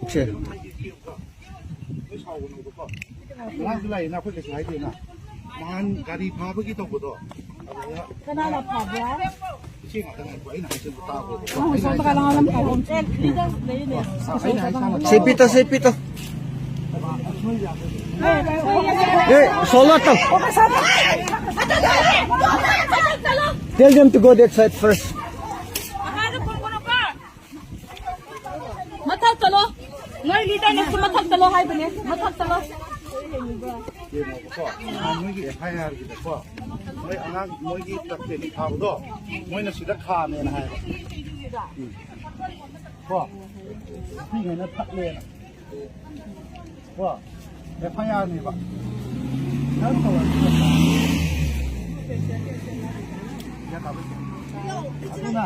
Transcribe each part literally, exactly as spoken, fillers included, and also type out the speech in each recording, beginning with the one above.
Okay. ꯉꯔꯥꯡꯁꯨ ꯂꯥꯛꯏꯅ ꯑꯩꯈꯣꯏ ꯀꯩꯁꯨ ꯍꯥꯏꯗꯦꯅ꯫ ꯅꯍꯥꯟ ꯒꯥꯔꯤ ꯐꯥꯕꯒꯤ ꯇꯧꯕꯗꯣ, ꯑꯗꯨꯗ ꯀꯅꯥꯅ ꯐꯥꯕ꯭ꯔꯥ? ꯏꯆꯦ ꯉꯥꯛꯇ ꯉꯥꯏꯈꯣ, ꯑꯩꯅ ꯍꯥꯏꯁꯦ ꯑꯝꯇ ꯇꯥꯈꯣ꯫ ꯑꯉꯥꯡ ꯃꯆꯥ ꯑꯝꯇ ꯀꯅꯥꯅ ꯐꯥꯕ꯭ꯔꯣ? ꯑꯩꯅ ꯍꯥꯏꯁꯦ ꯍꯥꯟꯅ ꯇꯥꯈꯣ꯫ ꯁꯦ ꯄꯤꯇꯣ, ꯁꯦ ꯄꯤꯇꯣ꯫ ꯑꯦ, ꯁꯣꯂꯣ ꯇꯧ꯫ Tell them to go that side first. ꯃꯊꯛ ꯆꯠꯂꯣ꯫ ꯅꯣꯏ ꯂꯤꯗꯔꯅꯁꯨ ꯃꯊꯛ ꯆꯠꯂꯣ ꯍꯥꯏꯕꯅꯦ꯫ ꯃꯊꯛ ꯆꯠꯂꯣ꯫ ꯌꯦꯡꯉꯣꯕꯀꯣ, ꯅꯍꯥꯟ ꯅꯣꯏꯒꯤ ꯑꯦꯐ ꯑꯥꯏ ꯑꯥꯔꯒꯤꯗꯀꯣ, ꯅꯣꯏ ꯑꯉꯥꯡ, ꯅꯣꯏꯒꯤ ꯇꯞꯇꯦꯟ ꯊꯥꯕꯗꯣ, ꯃꯣꯏꯅ ꯁꯤꯗ ꯈꯥꯝꯃꯦꯅ ꯍꯥꯏꯌꯦꯕ꯫ ꯎꯝ꯫ ꯀꯣ? ꯅꯨꯄꯤꯉꯩꯅ ꯊꯠꯂꯦꯅ꯫ ꯀꯣ? ꯑꯦꯐ ꯑꯥꯏ ꯑꯥꯔꯅꯦꯕ꯫ ꯅꯪ ꯇꯧꯔꯗꯤ ꯒ꯭ꯌꯥꯟ ꯇꯥꯕ꯭ꯔꯥ? ꯑꯗꯨꯅ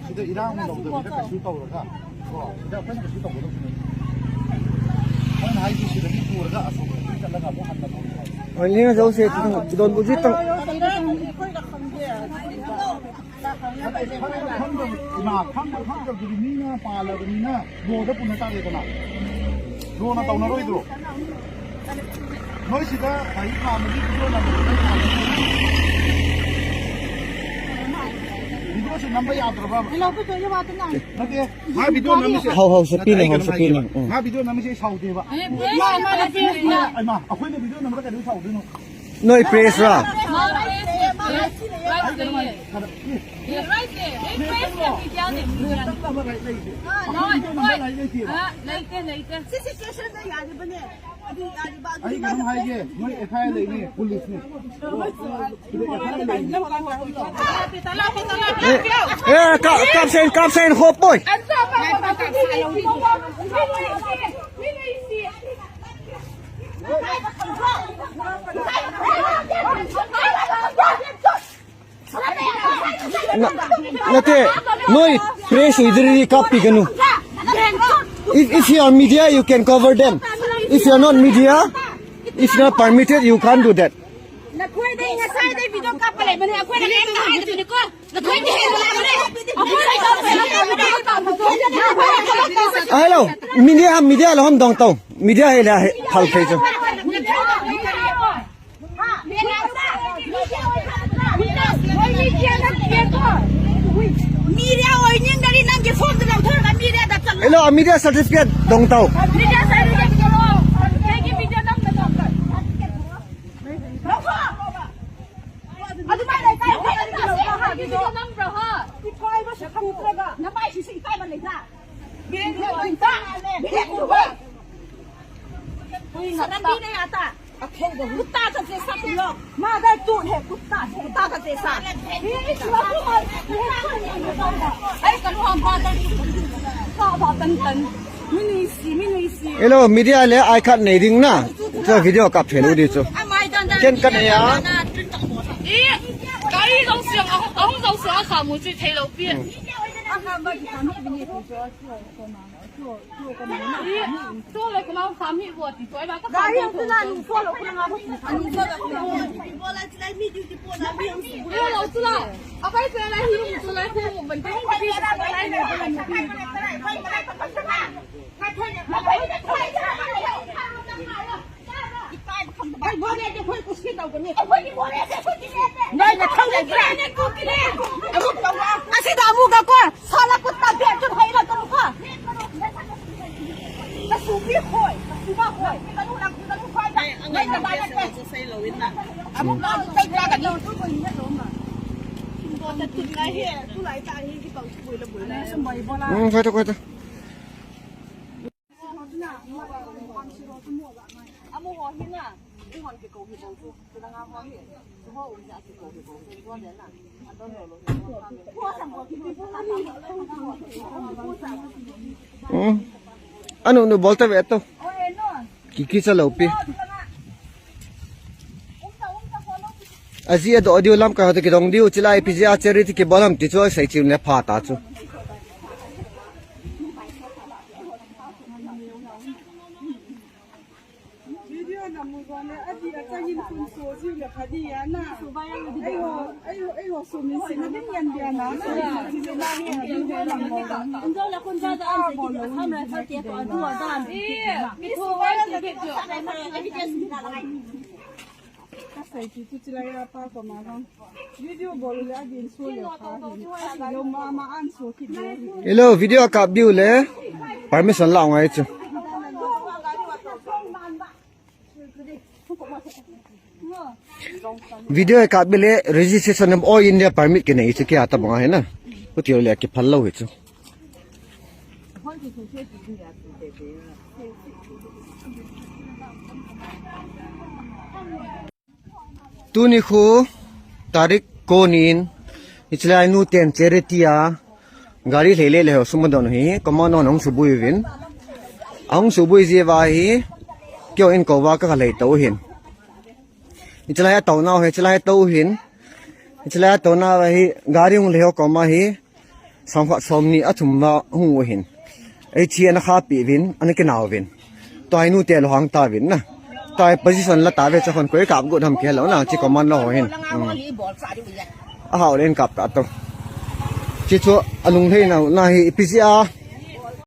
ꯁꯤꯗ ꯏꯔꯥꯡ ꯇꯧꯗꯕꯤꯗ ꯀꯩꯁꯨ ꯇꯧꯔꯒ, ꯀꯣ, ꯁꯤꯗ ꯑꯩꯈꯣꯏꯅ ꯀꯩꯁꯨ ꯇꯧꯒꯗꯧꯁꯨ ꯅꯠꯇꯦ꯫ ꯑꯩꯅ ꯍꯥꯏꯁꯦ ꯁꯤꯗꯒꯤ ꯄꯨꯔꯒ ꯑꯁꯣꯝꯗ ꯆꯠꯂꯒ ꯑꯃꯨꯛ ꯍꯟꯅ ꯇꯧꯔꯦ꯫ ꯍꯣꯏ, ꯅꯦ, ꯆꯧꯁꯦ, ꯈꯤꯇꯪ ꯈꯨꯗꯣꯜ ꯕꯨꯖꯤ ꯇꯪ꯫ ꯈꯪꯗꯕ, ꯏꯃꯥ, ꯈꯪꯗꯕ, ꯈꯪꯗꯕꯗꯨꯗꯤ ꯃꯤꯅ ꯄꯥꯜꯂꯕꯅꯤꯅ ꯂꯣꯗ ꯄꯨꯅ ꯇꯥꯔꯦꯗꯅ꯫ ꯂꯣꯅ ꯇꯧꯅꯔꯣꯏꯗ꯭ꯔꯣ? ꯅꯣꯏ ꯁꯤꯗ ꯒꯥꯔꯤ ꯈꯥꯝꯕꯒꯤ ꯚꯤꯗꯤꯑꯣ ꯅꯝꯕꯗꯣ ꯅꯪ ꯈꯥꯝꯕ ꯚꯤꯗꯤꯑꯣꯁꯦ ꯅꯝꯕ ꯌꯥꯗ꯭ꯔꯕ? ꯅꯠꯇꯦ, ꯃꯥ ꯚꯤꯗꯤꯑꯣ ꯅꯝꯃꯤꯁꯦ ꯍꯧ, ꯍꯧ, ꯁꯦ ꯅꯠꯇꯦ, ꯄꯤꯅꯦ, ꯑꯩ ꯍꯧ, ꯀꯩꯅꯣꯝ ꯁꯦ ꯍꯥꯏꯒꯦꯕ꯫ ꯄꯤꯅꯦ, ꯎꯝ꯫ ꯃꯥ ꯚꯤꯗꯤꯑꯣ ꯅꯝꯃꯤꯁꯦ ꯑꯩ ꯁꯥꯎꯗꯦꯕ꯫ ꯑꯩꯃ, ꯑꯩꯈꯣꯏꯅ ꯚꯤꯗꯤꯑꯣ ꯅꯝꯕꯗ ꯀꯩꯗꯧꯕꯩ ꯁꯥꯎꯗꯣꯏꯅꯣ? ꯅꯣꯏ ꯄ꯭ꯔꯦꯁꯔꯥ? ꯈꯔ, ꯏ, ꯄ꯭ꯔꯦꯁ ꯅꯠꯇꯕ ꯔꯥꯏꯠ ꯂꯩꯁꯦ꯫ ꯑꯩꯈꯣꯏ ꯚꯤꯗꯤꯑꯣ ꯅꯝꯕ ꯔꯥꯏꯠ ꯂꯩꯇꯦꯕ꯫ ꯂꯩꯇꯦ, ꯂꯩꯇꯦ꯫ ꯁꯤ ꯁꯤꯆꯨꯋꯦꯁꯟꯗ ꯌꯥꯔꯤꯕꯅꯦ꯫ ꯑꯗꯨ ꯌꯥꯔꯤꯕ, ꯑꯗꯨ ꯑꯩ ꯀꯩꯅꯣꯝ ꯍꯥꯏꯒꯦ, ꯅꯣꯏ ꯑꯦꯐ ꯑꯥꯏ ꯑꯥꯔ ꯂꯩꯅꯦ, ꯄꯨꯂꯤꯁꯅꯦ꯫ ꯑꯦ, ꯑꯦ, ꯀꯥ-, ꯀꯥꯞꯁꯦꯟ, ꯀꯥꯞꯁꯦꯟ, ꯍꯣꯞ ꯕꯣꯏ꯫ ꯅ-, ꯅꯠꯇꯦ, ꯅꯣꯏ ꯄ꯭ꯔꯦꯁ ꯑꯣꯏꯗ꯭ꯔꯗꯤ ꯀꯥꯞꯄꯤꯒꯅꯨ꯫ If, if you are media, you can cover them. If you are not media, if you are not permitted, you can't do that. ꯅꯈꯣꯏꯗ ꯉꯁꯥꯏꯗꯩ video ꯀꯥꯞꯄ ꯂꯩꯕꯅꯦ, ꯑꯩꯈꯣꯏꯅ ꯀꯔꯤꯝꯇ ꯍꯥꯏꯗꯕꯅꯤꯀꯣ꯫ ꯅꯈꯣꯏꯗꯤ ꯍꯦꯟꯅ ꯂꯥꯛꯄꯅꯦ꯫ ꯑꯩꯈꯣꯏ ꯀꯩꯗꯧꯕ ꯂꯥꯛꯄꯅꯦ? ꯑꯥ, hello, media, media ꯂꯣꯝ down ꯇꯧ꯫ Media ꯍꯦꯟꯅ ꯐꯜ ꯐꯩꯁꯨ꯫ Media ꯑꯣꯏꯅꯤꯡꯗ꯭ꯔꯗꯤ ꯅꯪꯒꯤ ꯐꯣꯟꯗꯨ ꯂꯧꯊꯣꯛꯑꯒ mediaꯗ ꯆꯠꯂꯣ꯫ Hello, media certificate down ꯇꯧ꯫ Media certificate ꯂꯧꯊꯣꯛꯑꯣ꯫ ꯅꯪꯒꯤ video ꯅꯝꯕ ꯅꯝꯕ꯫ ꯂꯧꯊꯣꯛꯑꯣ꯫ ꯑꯗꯨꯃꯥꯏꯅ ꯏꯀꯥꯏ ꯈꯪꯗ꯭ꯔꯕ ꯍꯥꯏꯕꯗꯣ꯫ ꯏꯀꯥꯏꯕꯁꯨ ꯈꯪꯗ꯭ꯔꯒ ꯅꯃꯥꯏꯁꯤꯁꯨ ꯏꯀꯥꯏꯕ ꯂꯩꯕ꯭ꯔꯥ? ꯃꯤꯔꯦꯜ ꯎꯕ꯫ ꯃꯤꯔꯦꯜ ꯎꯕ꯫ ꯁꯔꯝꯕꯤ ꯅꯦ ꯑꯥꯇꯥ꯫ कुत्ता का जैसा तुम लोग। मादर तू है, कुत्ता, कुत्ता का जैसा। ꯑꯩ ꯀꯩꯅꯣ ꯃꯥꯗꯔ ꯇꯟ ꯇꯟ꯫ ꯃꯤꯅꯨꯡꯁꯤ, ꯃꯤꯅꯨꯡꯁꯤ꯫ Hello, media le ai khat nei ding na. Cho video kap thei lo di chu. Ken kan ya. E, ꯒꯥꯔꯤ ꯂꯧꯁꯤ, ꯑꯍꯨꯝ, ꯑꯍꯨꯝ ꯂꯧꯁꯤ, ꯑꯈꯥ ꯃꯨ ꯆꯨ ꯊꯩ ꯂꯧ ꯄꯤ꯫ ꯏ, ꯆꯣ ꯂꯩ ꯀꯃꯥ ꯈꯥ ꯃꯤ ꯕꯣ ꯇꯤ ꯆꯣꯏ ꯕ ꯀ ꯒꯥꯔꯤ ꯑꯝꯇ ꯂꯥꯛ ꯅꯨꯡ ꯁꯣꯜꯂꯣ ꯈꯨꯂꯪ ꯑꯃ꯫ ꯏ, ꯂꯧꯁꯤ ꯂꯥ꯫ ꯑꯩꯈꯣꯏ ꯆꯦ ꯂꯩ ꯍꯤ ꯆꯣ ꯂꯩ ꯈꯨ ꯕꯟ ꯇꯦ꯫ ꯅꯣꯏ ꯅꯊꯧ ꯂꯩꯇ꯭ꯔꯦ꯫ ꯑꯃꯨꯛ ꯇꯧꯔꯣ꯫ ꯑꯁꯤꯗ ꯑꯃꯨꯛꯀ ꯀꯣ ꯁꯥꯂꯥ ꯀꯨꯠꯇꯥ ꯕꯦꯠꯇꯨ ꯍꯩꯔꯛꯀꯅꯨꯀꯣ꯫ ꯅꯁꯨꯕꯤ ꯍꯣꯏ, ꯅꯁꯨꯕ ꯍꯣꯏ꯫ ꯑꯃꯨꯛ ꯂꯥꯛꯑꯣ, ꯆꯩ ꯆꯥꯒꯅꯤ꯫ ꯎꯝ, ꯈꯣꯏꯗ, ꯈꯣꯏꯗ꯫ ꯎꯝ, ꯑꯅꯨ, ꯅꯨ, ꯕꯣꯜ ꯇꯕꯦ ꯑꯇꯣ꯫ ꯀꯤ ꯀꯤ ꯆꯂꯧ ꯄꯤ꯫ ꯑꯖꯤ ꯑꯗꯣ audio ꯂꯝ ꯀ ꯍꯣꯗ ꯀꯤꯗꯣꯡ ꯗꯤꯎ ꯆꯤꯂꯥꯏ ꯄꯤꯖꯤ ꯑ ꯆꯦꯔꯤ ꯇꯤ ꯀꯤ ꯕꯣꯂꯝ ꯇꯤ ꯆꯣ ꯁꯩ ꯆꯤꯝ ꯂꯦ ꯐꯥ ꯇꯥ ꯆꯨ꯫ Video ꯅꯝꯃꯨꯕꯅꯦ, ꯑꯗꯤ ꯑꯆꯥ ꯌꯤꯟ ꯀꯨꯟ ꯁꯣꯁꯤꯅ ꯐꯗꯤ ꯌꯥꯅ꯫ Hello, video kap biu le. Permission la ngai chu. Video kap bi le registration of all India permit ke nei chu kia ta bang hai na. Ku tio le ki phal lo hi chu. Tuni khu tarik ko nin, ichlai nu ten charity a gari lei le le ho suma don hi, command on hong subui vin. Ahong subui ji va hi, kyo in ko va ka lei to hin. Ichlai to na ho, ichlai to hin. Ichlai to na va hi, gari hong le ho ko ma hi. Sawm khat sawm ni a thum va hung u hin. Ei chi ana kha pi vin, ana ke nau vin. Tua hi nu te lo hang ta vin na. Tua hi position la ta ve cha khon koi kap gu dham ke lo na, chi command lo ho hin. Hmm. A hau len kap ta to. Chi chu a lung thei na, na hi pi ji a.